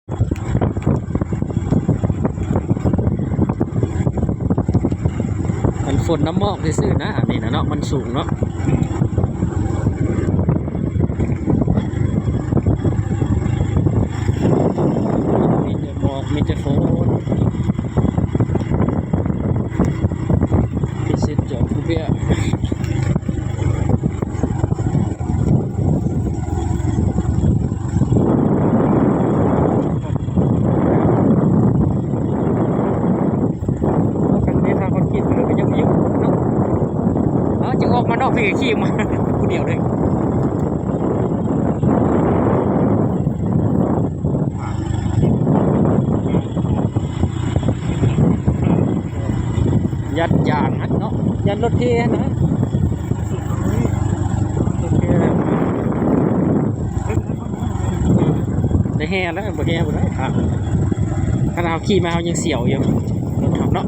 ມັນຝົນນ້ຳໝອກຊື່ໆນະ ອັນນີ້ນະເນາະ ມັນສູງເນາະ. ມີແຕ່ໝອກ ມີແຕ່ຝົນ ພິເສດຈອກຄູເບຍ. ຄັນໄດ້ທາງຄອນກຣີດເລີຍກໍຍັງມີຢູ່ເນາະ. ເອົາ ຈຶ່ງອອກມານອກພີ້ ຂີ່ມາຜູ້ດຽວເລີຍ. ຢ້ານຢາງຫັ້ນເນາະ ຢ້ານລົດເທຫັ້ນນະ ລົດເທຫັ້ນນະ. ອືມ ໄດ້ແຮ່ແລ້ວ ບໍ່ແຮ່ບໍ່ໄດ້ ຄັນເຮົາຂີ່ມາເຮົາຍັງສຽວຢູ່ ລົດເຮົາເນາະ.